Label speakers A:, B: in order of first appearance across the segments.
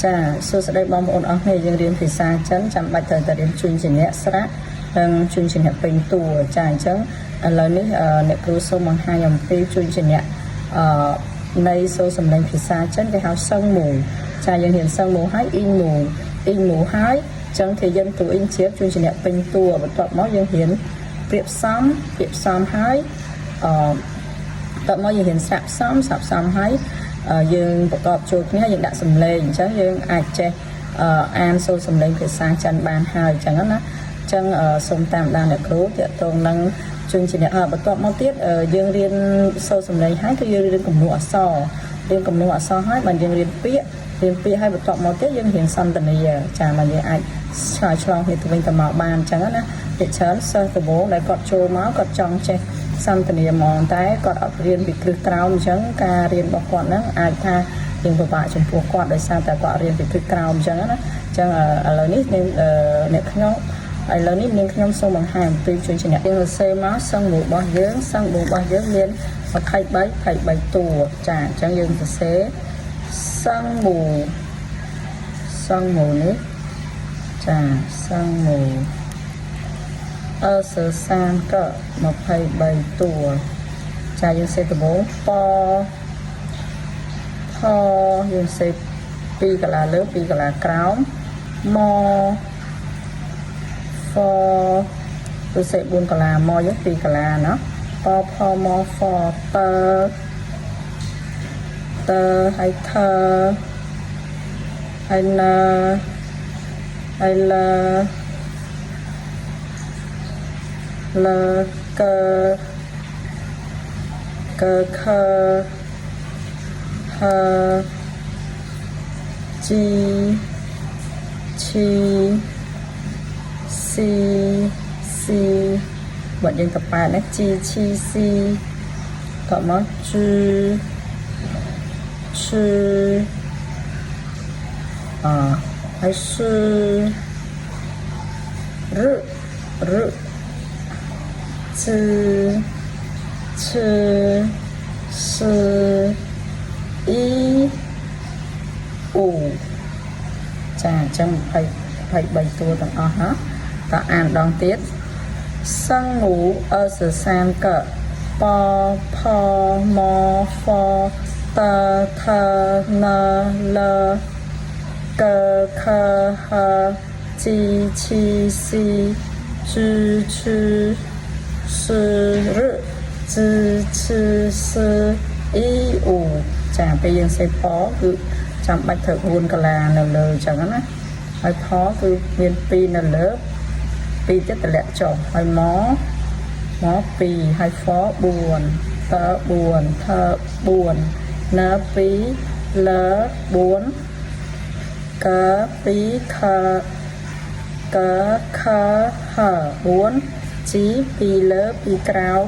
A: ចាសួស្តីបងប្អូនអស់គ្នាយើងរៀនភាសាចិនចាំបាច់ត្រូវតែរៀនជួញជាអ្នកស្រៈនិងជួញជាអ្នកពេញតួចាអញ្ចឹងឥឡូវនេះអឺអ្នកគ្រូសូមបង្ហាញអំពីជួញជាអ្នកអឺនៃសូរសំឡេងភាសាចិនគេហៅ声母ចាយើងរៀន声母ហើយ音母音母ហើយអញ្ចឹងគេយើងតួអ៊ីនជាជួញជាអ្នកពេញតួបន្ទាប់មកយើងរៀនប្រៀបផ្សំប្រៀបផ្សំហើយអឺ តមកយើងរៀនស្រាប់ផ្សំស្រាប់ផ្សំហើយអឺយើងប្រកបចូលគ្នាយើងដាក់សំឡេងអញ្ចឹងយើងអាចចេះអឺអានសូរសំឡេងភាសាចិនបានហើយអញ្ចឹងណាអញ្ចឹងអឺសូមតាមដានអ្នកគ្រូទាក់ទងនឹងជនជាអ្នកអឺបន្ទាប់មកទៀតអឺយើងរៀនសូរសំឡេងហើយគឺយើងរៀនគំនូរអក្សររៀនគំនូរអក្សរហើយបានយើងរៀនពាក្យរៀនពាក្យហើយបន្ទាប់មកទៀតយើងរៀនសន្ទនាចាបានយើងអាចឆ្លើយឆ្លងគ្នាទៅវិញទៅមកបានអញ្ចឹងណាភាគច្រើនសិស្សដំបូងដែលគាត់ចូលមកគាត់ចង់ចេះ សន្ទនាហ្មងតែគាត់អត់រៀនពីគ្រឹះក្រោមអញ្ចឹងការរៀនរបស់គាត់ហ្នឹងអាចថាយើងពិបាកចំពោះគាត់ដោយសារតែគាត់រៀនពីគ្រឹះក្រោមអញ្ចឹងណាអញ្ចឹងឥឡូវនេះនាងអ្នកខ្ញុំឥឡូវនេះនាងខ្ញុំសូមបង្ហាញអំពីជួយជាអ្នកយើងសរសេរមក声母របស់យើង声母របស់យើងមាន23 23តួចាអញ្ចឹងយើងសរសេរ声母声母នេះចា声母 23个23តួចាយើងសេដំបូងពផយើងសេ2កលាលើ2កលាក្រោមមហ្វគឺសេ4កលាមកយើង2កលាណោះពផមហ្វតតហើយថហើយនហើយល លកកខហជីឈីស៊ីស៊ីបើយើងតប៉ែណាជីឈីស៊ីតមកជឺឈឺអហើយសររ 子、吃、是、一、五ចាអញ្ចឹង20 23តួទាំងអស់ណាតើអានដងទៀត声母23个ปพมฟตทนลกคหจีชีซีจช សរចឈសអ៊ីអ៊ូចាពេលយើងសេផគឺចាំបាច់ត្រូវ4កាឡានៅលើអញ្ចឹងណាហើយផគឺមាន2នៅលើ2ទៀតតម្លាក់ចុះហើយមកមក2ហើយហ្4ត4ថ4ន2ល4ក2ខកខហ4ជីពីលើពីក្រោម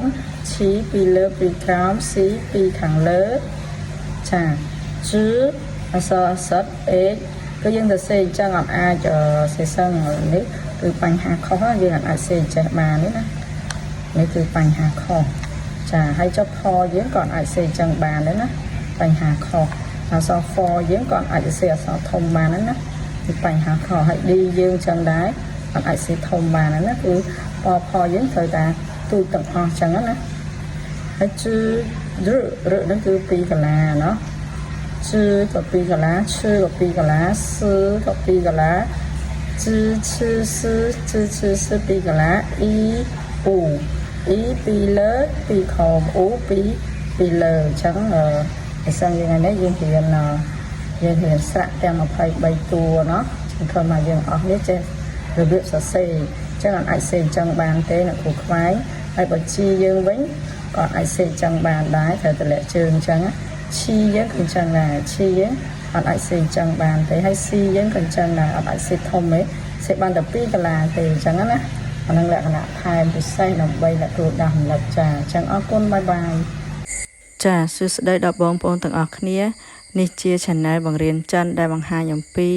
A: ឈីពីលើពីក្រោមស៊ីពីខាងលើចាជឺអក្សរសិតអេគឺយើងទៅសេអញ្ចឹងអត់អាចសេសឹងនេះគឺបញ្ហាខុសយើងអាចសេចេះបាននេះណានេះគឺបញ្ហាខុសចាហើយចុះផយើងក៏អាចសេអញ្ចឹងបានដែរណាបញ្ហាខុសអក្សរហ្យើងក៏អាចសេអក្សរធំបានដែរណានេះបញ្ហាខុសហើយ D យើងអញ្ចឹងដែរអត់អាចសេធំបានណាគឺពផយើងត្រូវតែទូចទាំងអស់ចឹងណាហើយជឺររហ្នឹងគឺ2កាឡាណោះជឺក៏2កាឡាឈឺក៏2កាឡាសឺក៏2កាឡាជឺឈឺសឺជឺឈឺសឺ2កាឡាអ៊ីអ៊ូអ៊ី2លើ2ខមអ៊ូ2 2លើអញ្ចឹងអឺអញ្ចឹងយើងថ្ងៃនេះយើងរៀនយើងរៀនស្រៈទាំង23តួណោះសង្ឃឹមថាយើងអស់នេះចេះរបៀបសរសេរចឹងអត់អាចសេអញ្ចឹងបានទេអ្នកគ្រូខ្វែងហើយបើជីយើងវិញក៏អាចសេអញ្ចឹងបានដែរត្រូវតម្លាក់ជើងអញ្ចឹងឈីយើងក៏អញ្ចឹងដែរឈីយើងអត់អាចសេអញ្ចឹងបានទេហើយស៊ីយើងក៏អញ្ចឹងដែរអត់អាចសេធំទេសេបានតែ2កាឡាទេអញ្ចឹងណាអានឹងលក្ខណៈថែមពិសេសដើម្បីអ្នកគ្រូដាស់រំលឹកចាអញ្ចឹងអរគុណ bye bye
B: ចាសួស្តីដល់បងប្អូនទាំងអស់គ្នានេះជា Channel បង្រៀនចិនដែលបង្ហាញអំពី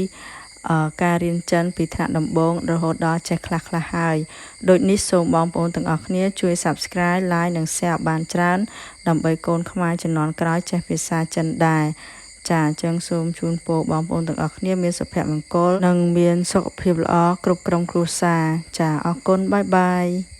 B: ការរៀនចិនពីថ្នាក់ដំបូងរហូតដល់ចេះខ្លះៗហើយដូចនេះសូមបងប្អូនទាំងអស់គ្នាជួយ Subscribe Like និង Share បានច្រើនដើម្បីកូនខ្មែរជំនាន់ក្រោយចេះភាសាចិនដែរ ចាអញ្ចឹងសូមជូនពរបងប្អូនទាំងអស់គ្នាមានសុភមង្គលនិងមានសុខភាពល្អគ្រប់ក្រុមគ្រួសារចាអរគុណបាយបាយ។